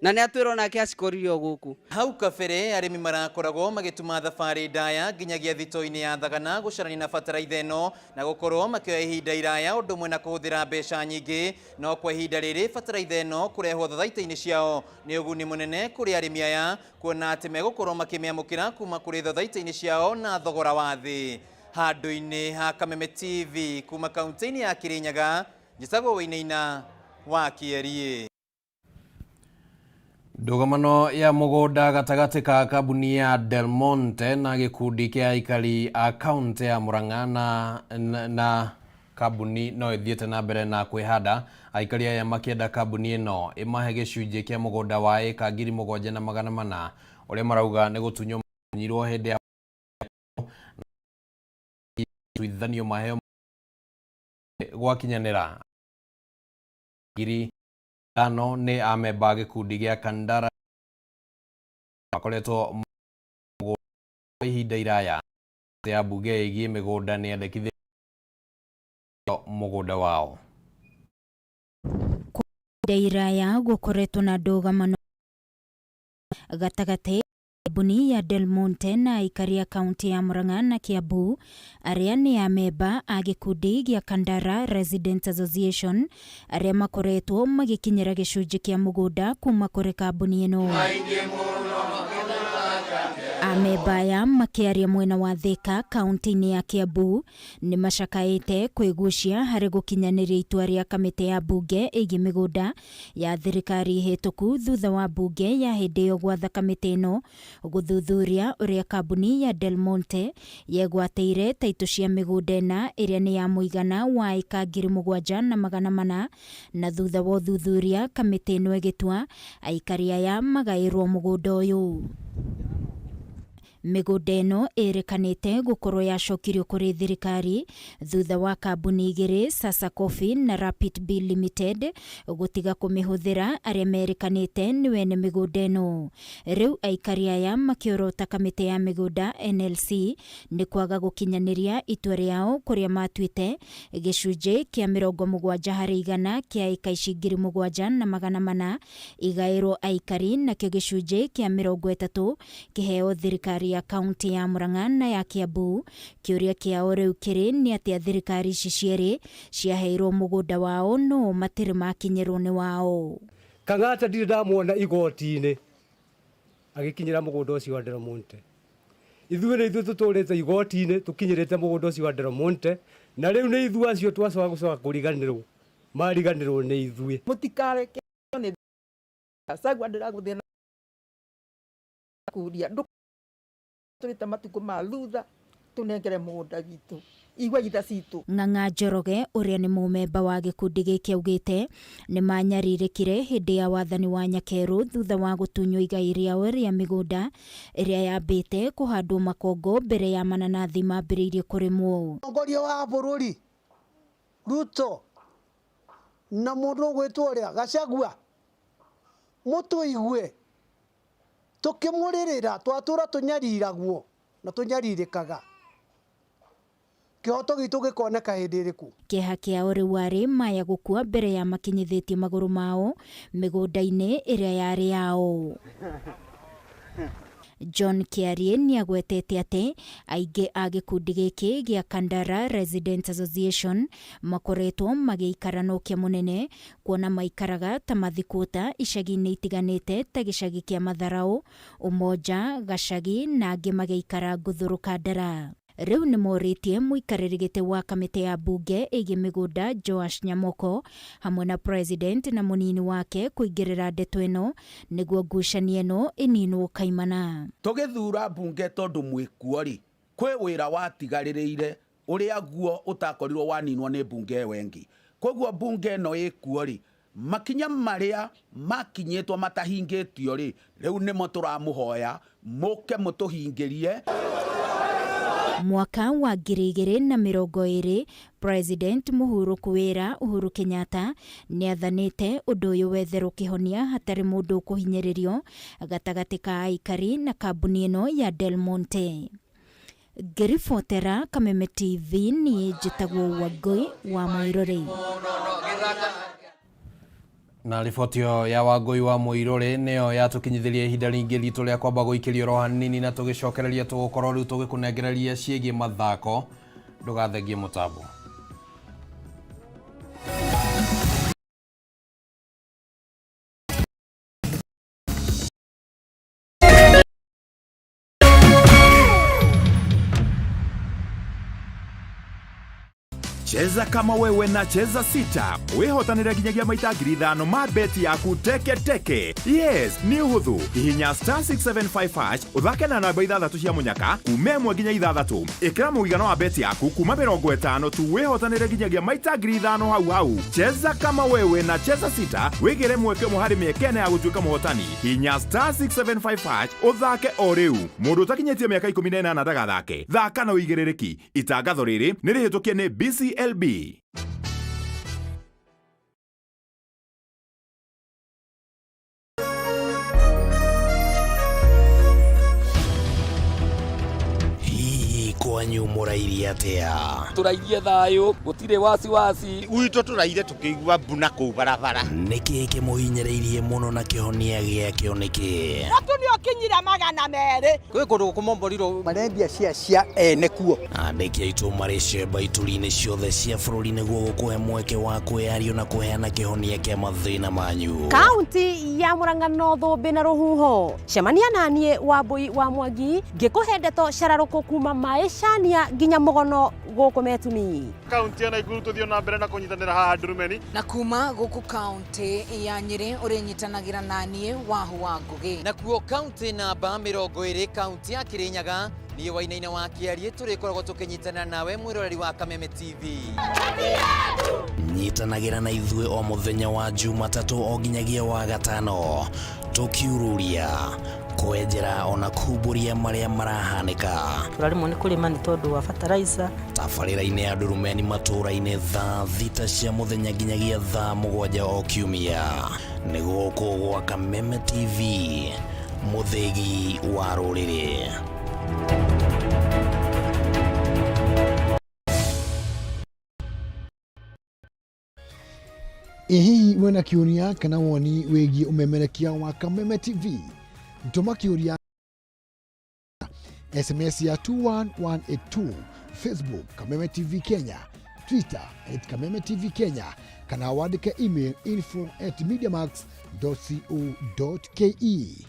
na nĩ atwĩra onake acikoririo gũkũ. Hau kabere arĩmi marakoragwo magĩtuma thabarĩ ndaya nginyagia thito-inĩ ya Thagana gũcarania na bataraitha ĩno na gũkorwo makĩoya ihinda iraya ũndũ ũmwe na kũhũthĩra mbeca nyingĩ, no kwa ihinda rĩrĩ bataraitha ĩno kũrehwo thothaitĩ-inĩ ciao nĩ ũguni mũnene kũrĩ arĩmi aya kuona atĩ megũkorwo makĩmĩamũkĩra kuma kũrĩ thothaitĩ-inĩ ciao na thogora wa thĩ. Handũ-inĩ ha Kameme TV kuma kaunti-inĩ ya Kirinyaga, njĩtagwo Wainaina wa Kĩeriĩ. Ndũgamano ya mũgũnda gatagatĩ ka kambuni ya Del Monte na gĩkundi kĩa aikari a kaunti ya Murang'a na kambuni no ĩthiĩte na mbere na kwĩhanda, aikari aya makĩenda kambuni ĩno ĩmahe gĩcunjĩ kĩa mũgũnda wa ĩka 7400 ũrĩa marauga nĩ gũtunywo matunyirwo hĩndĩ ya tuithanio maheo gwakinyanĩra 5000 nĩ amemba gĩkundi gĩa Kandara makoretwo kwa ihinda iraya ya bunge ĩgiĩ mĩgũnda nĩ yendekithĩtio mũgũnda wao. Kwa ihinda iraya gũkoretwo na ndũgamano gatagatĩ kambuni ya Del Monte na aikari a kaunti ya Murang'a na Kiambu arĩa nĩ amemba a gĩkundi gĩa Kandara Residents Association arĩa makoretwo magĩkinyĩra gĩcunjĩ kĩa mũgũnda kuma kũrĩ kambuni ĩno. Amemba aya makĩaria mwena wa Thika kaunti-inĩ ya Kiambu nĩ macakaĩte kwĩgucia harĩ gũkinyanĩria itua rĩa kamĩtĩ ya mbunge ĩgiĩ mĩgũnda ya thirikari hĩtũku thutha wa mbunge ya hĩndĩ ĩyo gwatha kamĩtĩ ĩno gũthuthuria ũrĩa kambuni ya Del Monte yegwatĩire taitũ cia mĩgũnda ĩna ĩrĩa nĩ ya mũigana wa ĩka 7400 na thutha wa ũthuthuria kamĩtĩ ĩno ĩgĩtua aikari aya magaĩrwo mũgũnda ũyũ. Mĩgũnda ĩno ĩrĩkanĩte gũkorwo yacokirio kũrĩ thirikari thutha wa kambuni igĩrĩ Sasa Coffee na Rapid B Limited gũtiga kũmĩhũthĩra arĩa merĩkanĩte nĩ wene mĩgũnda ĩno. Rĩu aikari aya makĩorota kamĩtĩ ya mĩgũnda NLC nĩ kwaga gũkinyanĩria itua rĩao kũrĩa matuĩte gĩcunjĩ kĩa 70% kĩa ĩka ici 7400 igaĩrwo aikari nakĩo gĩcunjĩ kĩa 30 kĩheo thirikari ya kaunti ya Murang'a na ya Kiambu. Kĩũria kĩao rĩu kĩrĩ nĩ atĩa thirikari ici cierĩ ciaheirwo mũgũnda wao no matirĩ makinyĩrwo nĩ wao. Kang'ata ndirĩ ndamuona igoti-inĩ agĩkinyĩra mũgũnda ũcio wa Del Monte. Ithuĩ nĩ ithuĩ tũtũrĩte igoti-inĩ tũkinyĩrĩte mũgũnda ũcio wa Del Monte na rĩu nĩ ithuĩ acio twacoka gũcoka kũriganĩrwo mariganĩrwo nĩ ithuĩ. Mũtikareke nĩ Gachagua ndĩragũthĩna na kũria tũrĩte matukũ ma thutha tũnengere mũgũnda witũ igua itha citũ. Ng'ang'a Njoroge ũrĩa nĩ mũmemba wa gĩkundi gĩkĩ augĩte nĩ manyarirĩkire hĩndĩ ya wathani wa Nyakerũ thutha wa gũtunywo igai rĩao rĩa mĩgũnda ĩrĩa yambĩte kũhandwo makongo mbere ya mananathi mambĩrĩirie kũrĩmwo. Mũtongoria wa bũrũri Ruto na mũndũ ũgwĩtwo ũrĩa Gachagua mũtũigue tũkĩmũrĩrĩra twatũra tũnyariragwo na tũnyarirĩkaga kĩhoto gitũ gĩkoneka hĩndĩ ĩrĩkũ. Kĩeha kĩao rĩu arĩ maya gũkua mbere ya makinyithĩtie magũrũ mao mĩgũnda-inĩ ĩrĩa yarĩ yao. John Kĩarie nĩagwetete atĩ aingĩ a gĩkundi gĩkĩ gĩa Kandara Residents Association makoretwo magĩikara na ũkĩa mũnene kuona maikaraga ta mathikuota icagi-inĩ itiganĩte ta gĩcagi kĩa Matharaũ, Umoja, Gacagi na angĩ magĩikara Nguthũrũ Kandara. Rĩu nĩ morĩtie mũikarĩri gĩtĩ wa kamĩtĩ ya mbunge ĩgiĩ mĩgũnda Joash Nyamoko hamwe na president na mũnini wake kũingĩrĩra ndeto ĩno nĩguo ngucanio ĩno ĩninwo kaimana. Tũgĩthura mbunge tondũ mwĩkuo rĩ kwĩ wĩra watigarĩrĩire ũrĩa guo ũtakorirwo waninwo nĩ mbunge ĩyo ĩngĩ. Koguo mbunge ĩno ĩkuo rĩ Makinya marĩa makinyĩtwo matahingĩtio rĩ, rĩu nĩmo tũramũhoya mũke mũtũhingĩrie. Mwaka wa 2020, President mũhurũku wĩra Uhuru Kenyatta nĩathanĩte ũndũ ũyũ wetherwo kĩhonia hatarĩ mũndũ ũkũhinyĩrĩrio gatagatĩ ka aikari na kambuni ĩno ya Del Monte. Ngĩribotera Kameme TV niĩ njĩtagwo Wangũi wa Mũirũrĩ. Na riboti ĩyo ya Wangũi wa Mũirũrĩ nĩyo yatũkinyithĩria ihinda rĩngĩ ritũ rĩa kwamba gũikĩrio ro hanini, na tũgĩcokereria tũgũkorwo rĩu tũgĩkũnengereria ciĩgiĩ mathako. Ndũgathengie mũtambo. Cheza kama wewe na Cheza Sita wihotanire nginyagia maita 5,000 ma beti yaku teke teke. Yes, nĩ ũhũthũ. Hihinya star 675 hash, ũthake na namba ithathatũ cia mũnyaka kuma 1 nginya 6. Ĩkĩra mũigana wa beti yaku kuma 50 tu, wĩhotanĩre nginyagia maita 5,000 hau hau. Cheza kama wewe na Cheza Sita, wĩgĩre mweke ũmwe harĩ mĩeke 4 ya gũtuĩka mũhotani. Hinya star 675 hash ũthake o rĩu. Mũndũ ũtakinyĩtie mĩaka 18 ndagathake. Thaka na ũigĩrĩrĩki. Itangatho rĩrĩ nĩ rĩhĩtũkie nĩ BCLB. Hihi kwanyu mũrairie atĩa? Tũrairie thayũ, gũtirĩ wasiwasi. Gwitũ tũraire tũkĩigua mbuna kũu barabara. Nĩkĩ kĩmũhinyĩrĩirie mũno na kĩhonia gĩakĩo nĩkĩ? Mũtu nĩ ũkinyire 200. Kwĩ kũndũ gũkũmomborirwo. Marendia cia cia ene kuo. Andĩki aitũ marĩ cemba ituri-inĩ ciothe cia bũrũri nĩguo gũkũhe mweke wa kwĩyario na kũheana kĩhonia kĩa mathĩna manyu. Kaunti ya Murang'a no thũmbĩ na rũhuho. Cemania naniĩ Wambui wa Mwangi ngĩkũhe ndeto cararũkũ kuma maĩcania nginya mũgono gũkũ Metumi. Kaunti ya Nakuru tuthiĩ na mbere na kũnyitanĩra haha Ndurumeni. Na kuma gũkũ kaunti ya Nyĩrĩ ũrĩnyitanagĩra naniĩ Wahu wa Ngũgĩ. Nakuo kaunti namba 20, kaunti ya Kirinyaga, niĩ Wainaina wa Kĩariĩ tũrĩkoragwo tũkĩnyitanĩra nawe mwĩroreri wa Kameme TV. Nyitanagĩra na ithuĩ o mũthenya wa Jumatatũ o nginyagia wa gatano tũkiururia, kwenjera ona kumbũria marĩa marahanĩka. Tũraremwo nĩ kũrĩma nĩ tondũ wa fertilizer. Tabarĩra-inĩ ya Ndurumeni matũũra-inĩ thaa 6 cia mũthenya nginyagia thaa 7 o kiumia. Nĩ gũkũ gwa Kameme TV, mũthĩgi wa rũrĩrĩ. Ĩ hihi wĩna kĩũria kana woni wĩgiĩ ũmemerekia wa Kameme TV? Tũma kĩũria SMS ya 21182, Facebook Kameme TV Kenya, Twitter at Kameme TV Kenya, kana wandĩke email info at mediamax.co.ke.